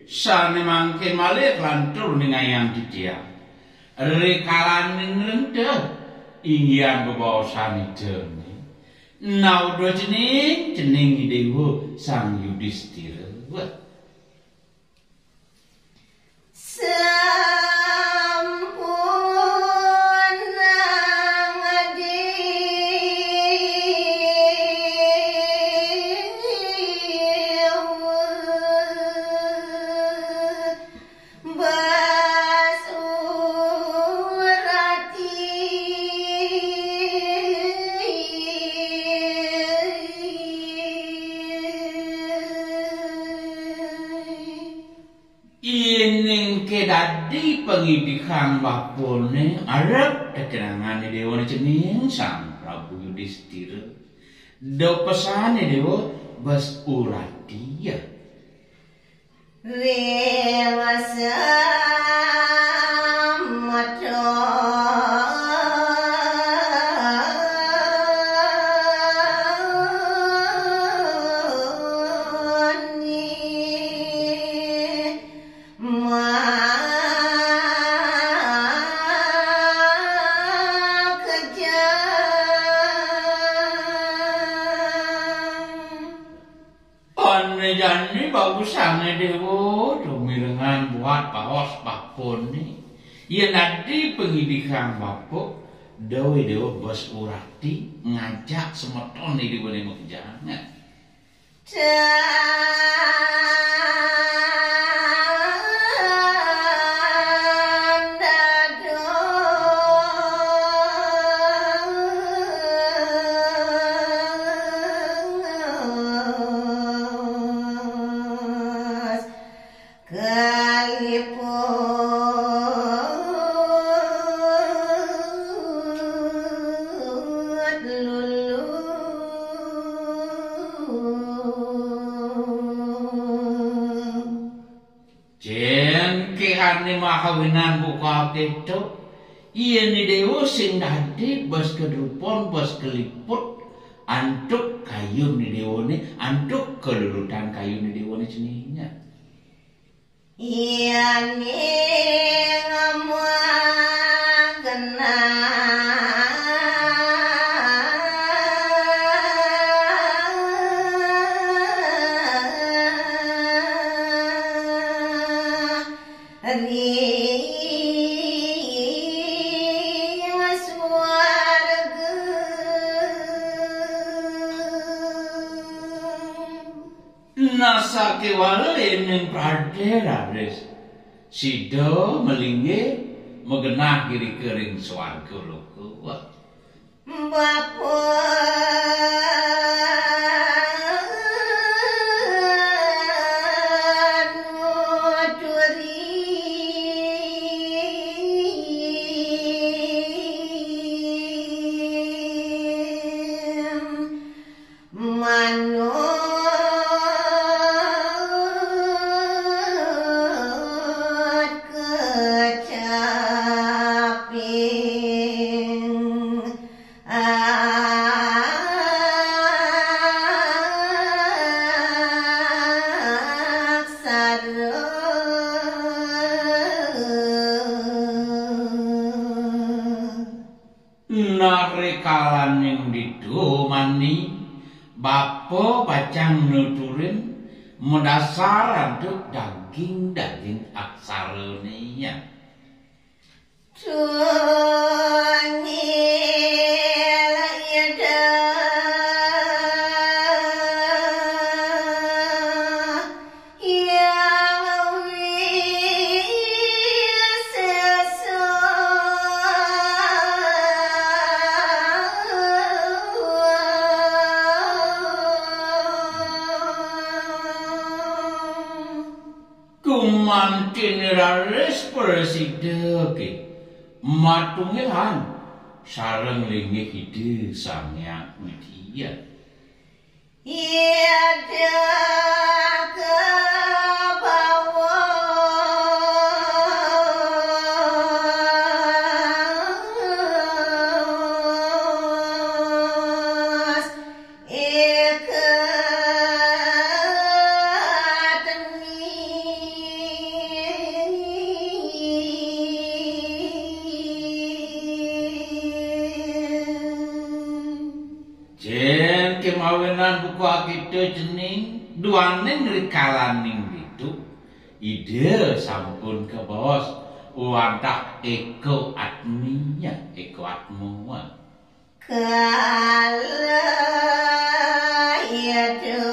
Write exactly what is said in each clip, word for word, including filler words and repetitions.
Sané mangkin malih lantur ningayang titiang. Rikalaning rentah inggihan bebaosan Ida né. Nauda cening, cening Déwa Sang Yudistira. Wah. Sampunang Déwa Basurati. Yéning ké dadi pangidihang bapané arep tekenangan Déwa cening Sang Prabu Yudistira. Da pesané Déwa Basurati ya. Ring semetoni makejang. Ané jani bagusané Déwa, tumirengan buat baos bapané. Yén dadi pangidihang bapa, da Déwa Basurati ngajak semeton Déwané makejang. Tan dados kaliput lulu. Cén kéhané mawinan buka kéto, yén Déwa sing dadi bas kadrupon, bas kaliput, antuk kayun Déwané, antuk kalulutan kayun Déwané ceningnya. Yén ing magenah ring suarga. Nah sakéwala yéning pradé raris sida malinggih magenah irika ring suarga loka. Bapa nuturi manut kecaping aksara. Nah rikalaning ditu mani bapa pacang nuturin madasar antuk daging-daging aksarané ya. Tunggil Ida Hyang Wisesa. Gumantiné raris prasida ké matunggilan sareng linggih Ida Sang Hyang Widhi. Ida kabaos ika teni. Lan buka kita cening, duaning rikalaning ditu, Ida sampun kabaos wantah eka atmi, ya, eka atma. Kala Ida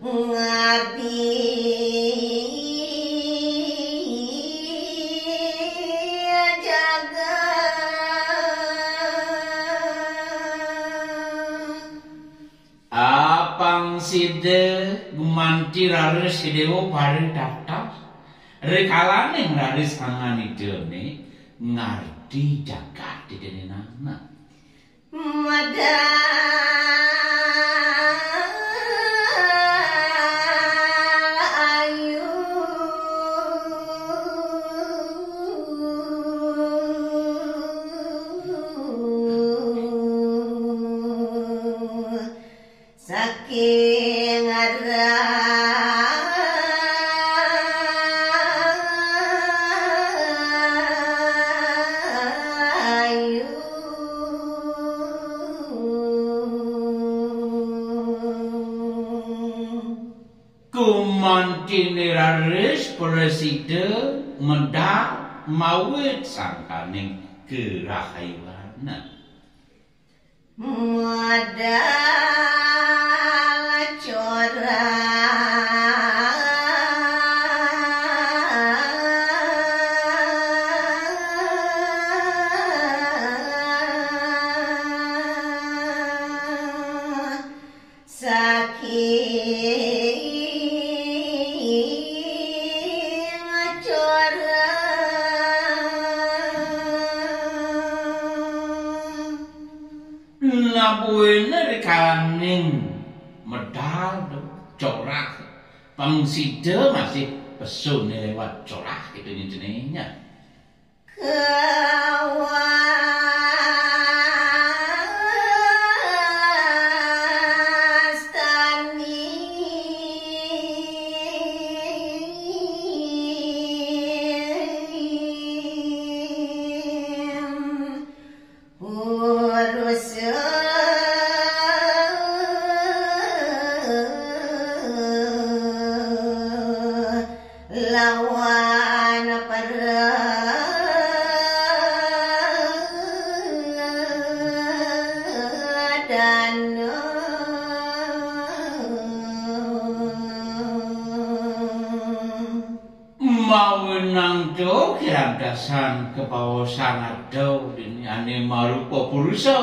ngabdi jagat. Apang sida gumanti raris Déwa para tatas, rikalaning raris angan Idané ngardi jagat Idané nana. Medal ayu saking rayu. Gumantiné raris prasida medal mawit sangkaning karahayuan. Medal corah. Saking corah. Nah, buina rikalaning medal corah. Pang sida masih pesuné liwat corah gitu nyenceningnya. Kawastani urus lawan pradana. Mawenang to kirang dasan kabaosan ada dini ané marupa purusa,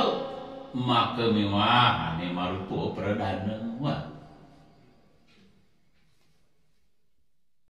maka miwah ané marupa pradana. Wah.